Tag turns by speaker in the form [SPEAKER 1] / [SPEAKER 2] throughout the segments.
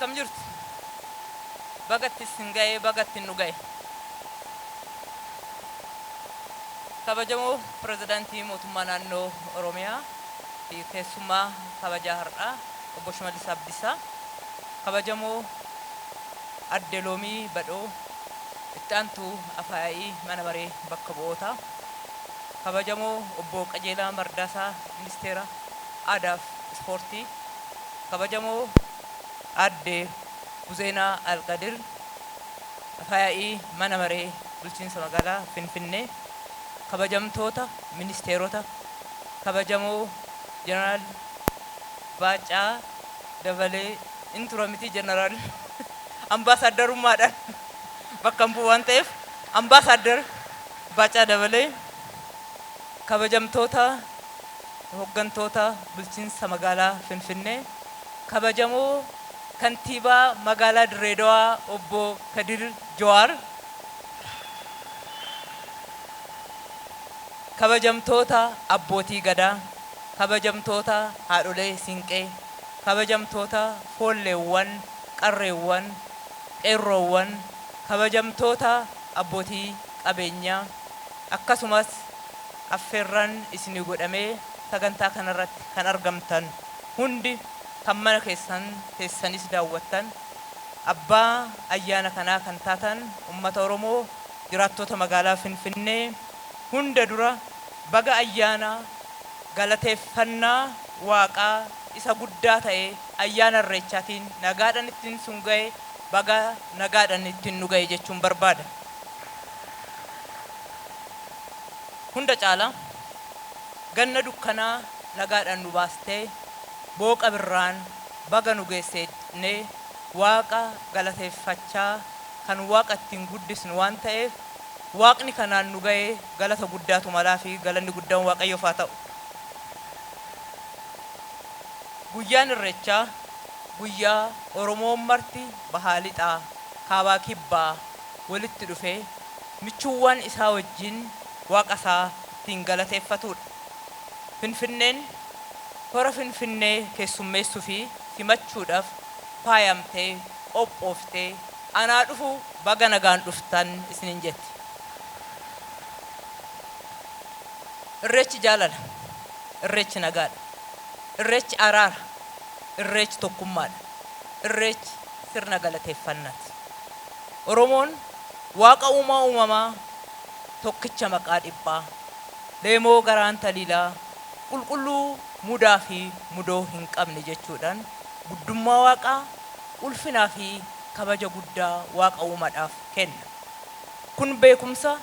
[SPEAKER 1] Akkam jirtu? Baga itti isin ga'e, baga ittiin nu ga'e. Kabajamoo Pirezidaantii Mootummaa Naannoo Oromiyaa fi keessummaa kabajaa har'aa Obbo Shimallis Abdiisaa, kabajamoo Adde Loomii Badhoo, Itti Aantuu Afayaa'ii Mana Maree Bakka Bu'ootaa, kabajamoo Obbo Qajeelaa Mardaasaa, Ministeera Aadaaf Ispoortii, kabajamoo Aadde Buzeenaa Alqadir, Afayaa'ii Mana Maree Bulchiinsa Magaalaa Finfinnee, kabajamtoota ministeerota, kabajamoo Jeneraal Baacaa Dabalee, in tura miti Jeneraal, ambaasaaddarummaadhaan bakka hin bu'u waan ta'eef, Ambaasaaddar Baacaa Dabalee, kabajamtoota hoggantoota bulchiinsa magaalaa Finfinnee, kabajamoo Kantiibaa Magaalaa Dirree Dawaa Obbo Kadir Jawaar, kabajamtoota abbootii Gadaa, kabajamtoota haadholee Siinqee, kabajamtoota Foolleewwan, Qarreewwan, Qeerroowwan, kabajamtoota abbootii qabeenyaa, akkasumas affeerraan isinii godhamee sagantaa kanarratti kan argamtan hundi, kan mana keessan teessanis daawwattan, abbaa ayyaana kanaa kan taatan ummata Oromoo jiraattota magaalaa Finfinnee, hunda dura baga ayyaana galateeffannaa Waaqaa isa guddaa ta'e ayyaana Irreechaatiin nagaadhan ittiin sun ga'e, baga nagaadhan ittiin nu ga'e jechuun barbaada. Hunda caalaa ganna dukkanaa nagaadhaan nu baastee booqa birraan baga nu geesse jennee Waaqa galateeffachaa kan Waaqa ittiin guddisnu waan ta'eef Waaqni kanaan nu ga'e galata guddaatu malaafi, galanni guddaan Waaqayyoof haa ta'u. Guyyaan Irreechaa guyyaa Oromoon marti bahaa lixaa, kaabaa kibbaa walitti dhufee michuuwwan isaa wajjin Waaqa isaa ittiin galateeffatuudha. Finfinneen Hora Finfinnee keessummeessuufi simachuudhaaf faayamtee qophooftee anaa dhufu, baga nagaan dhuftan isiniin jetti. Irreechi jaalala. Irreechi nagaadha. Irreechi araara. Irreechi tokkummaadha. Irreechi sirna galateeffannaati. Oromoon Waaqa uumaa uumamaa, tokkicha maqaa dhiphaa, leemoo garaan taliilaa, qulqulluu mudaa fi mudoo hin qabne jechuudhaan guddummaa Waaqaa, ulfinaa fi kabaja guddaa Waaqa uumadhaaf kenna. Kun beekumsa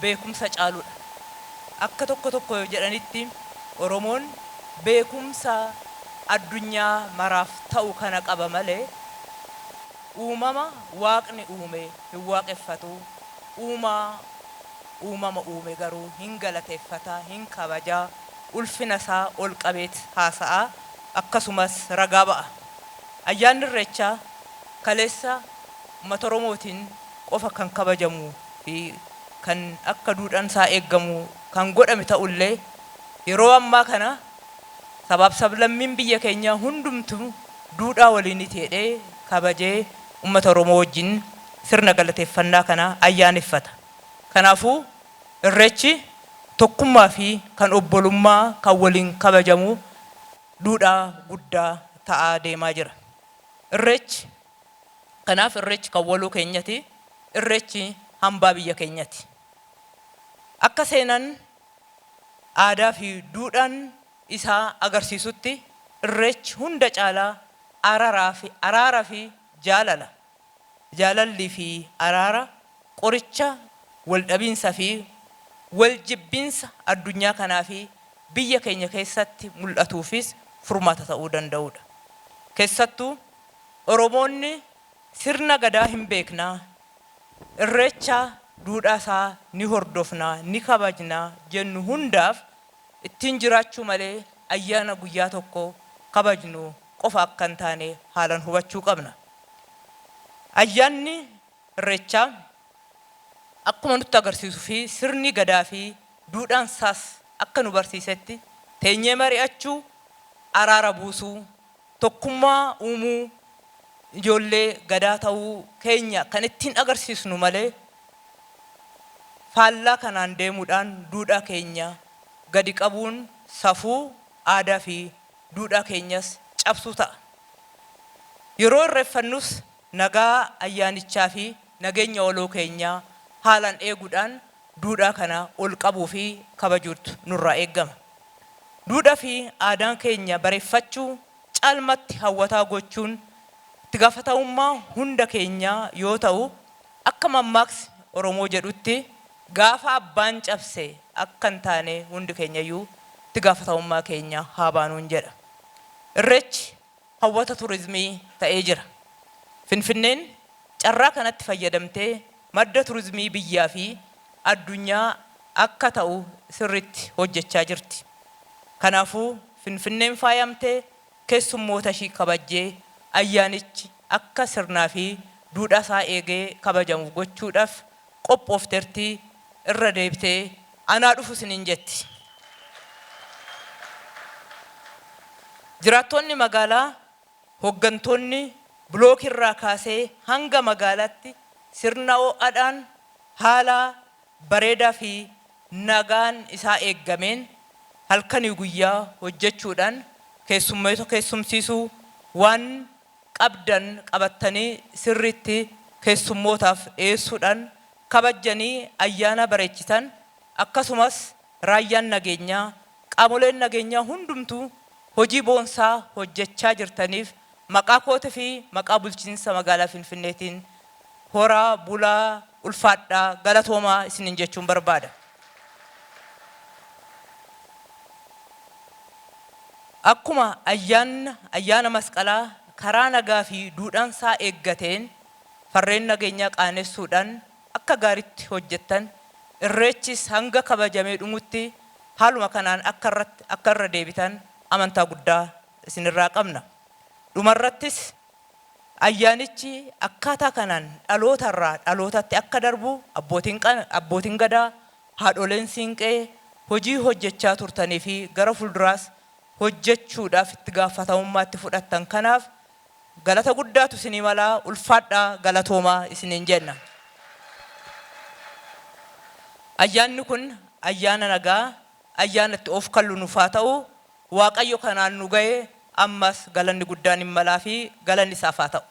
[SPEAKER 1] beekumsa caaludha. Akka tokko tokko jedhanitti Oromoon beekumsa addunyaa maraaf ta'u kana qaba malee uumama Waaqni uume hin waaqeffatu, uumaa uumama uume garuu hin galateeffata, hin kabaja, ulfina isaa ol qabeet haasa'a, akkasumas ragaa ba'a. Ayyaanni Irreechaa kaleessa ummata Oromootiin qofa kan kabajamu fi kan akka duudhaan isaa eeggamu kan godhame ta'ullee, yeroo ammaa kana sabaaf sablammiin biyya keenyaa hundumtuu duudhaa waliiniti jedhee kabajee ummata Oromoo wajjin sirna galateeffannaa kana ayyaaneffata. Kanaafuu Irreechi tokkummaa fi kan obbolummaa kan waliin kabajamu duudhaa guddaa ta'aa deemaa jira. Irreechi kanaaf Irreechi kan waloo keenyati, Irreechi hambaa biyya keenyati. Akka seenan aadaa fi duudhaan isaa agarsiisutti Irreechi hunda caalaa araraa fi araara fi jaalala. Jaalalli fi araara qoricha waldhabiinsa fi waljibbiinsa addunyaa kanaa fi biyya keenya keessatti mul'atuufis furmaata ta'uu danda'uudha. Keessattuu Oromoonni sirna Gadaa hin beekna, Irreecha duudhaa isaa ni hordofna, ni kabajna jennu hundaaf ittiin jiraachuu malee ayyaana guyyaa tokko kabajnu qofa akka hin taane haalan hubachuu qabna. Ayyaanni Irreechaa akkuma nutti agarsiisu fi sirni Gadaa fi duudhaan isaas akka nu barsiisetti teenyee mari'achuu, araara buusuu, tokkummaa uumuu, ijoollee Gadaa ta'uu keenya kan ittiin agarsiisnu malee faallaa kanaan deemuudhaan duudhaa keenya gadi qabuun safuu, aadaa fi duudhaa keenyas cabsuu ta'a. Yeroo irreeffannus nagaa ayyaanichaa fi nageenya waloo keenyaa haalaan eeguudhaan duudhaa kana ol qabuu fi kabajuutu nurraa eegama. Duudhaa fi aadaan keenya bareeffachuu, caalmatti hawwataa gochuun itti gaafatamummaa hunda keenyaa yoo ta'u, akka mammaaksi Oromoo jedhutti gaafa abbaan cabse akka hin taane hundi keenyayyuu itti gaafatamummaa keenya haa baanuun jedha. Irreechi hawwata turizimii ta'ee jira. Finfinneen carraa kanatti fayyadamtee madda turizimii biyyaa fi addunyaa akka ta'u sirriitti hojjechaa jirti. Kanaafuu Finfinneen faayamtee keessummoota ishii kabajjee ayyaanichi akka sirnaa fi duudhaa isaa eegee kabajamu gochuudhaaf qophoofteerti. Irra deebitee anaa dhufu isiniin jetti. Jiraattonni magaalaa, hooggantoonni bilookirraa kaasee hanga magaalaatti sirna ho'aadhaan haala bareedaa fi nagaan isaa eeggameen halkanii guyyaa hojjechuudhaan keessummoota keessumsiisuu, waan qabdan qabattanii sirriitti keessummootaaf dhiyeessuudhaan kabajjanii ayyaana bareechitan, akkasumas raayyaan nageenyaa, qaamoleen nageenyaa hundumtuu hojii boonsaa hojjechaa jirtaniif maqaa kootii fi maqaa bulchiinsa magaalaa Finfinneetiin horaa bulaa, ulfaadhaa, galatoomaa isiniin jechuun barbaada. Akkuma ayyaana masqalaa karaa nagaa fi duudhaansaa eeggateen farreen nageenyaa qaanessuudhaan akka gaariitti hojjettan, irreechis hanga kabajamee dhumutti haaluma kanaan akka irra deebitan amantaa guddaa isinirraa qabna. Dhumarrattis ayyaanichi akkaataa kanaan dhalootarraa dhalootatti akka darbu abbootiin gadaa, haadholeen siinqee hojii hojjechaa turtanii fi gara fuulduraas hojjechuudhaaf itti gaafatamummaatti fudhattan kanaaf galata guddaatu isinii malaa, ulfaadhaa, galatoomaa isiniin jenna. Ayyaanni kun ayyaana nagaa, ayyaana itti of kallu nuuf haa ta'u. Waaqayyo kanaan nu ga'e, ammas galanni guddaan hin malaa fi galanni isaaf haa ta'u.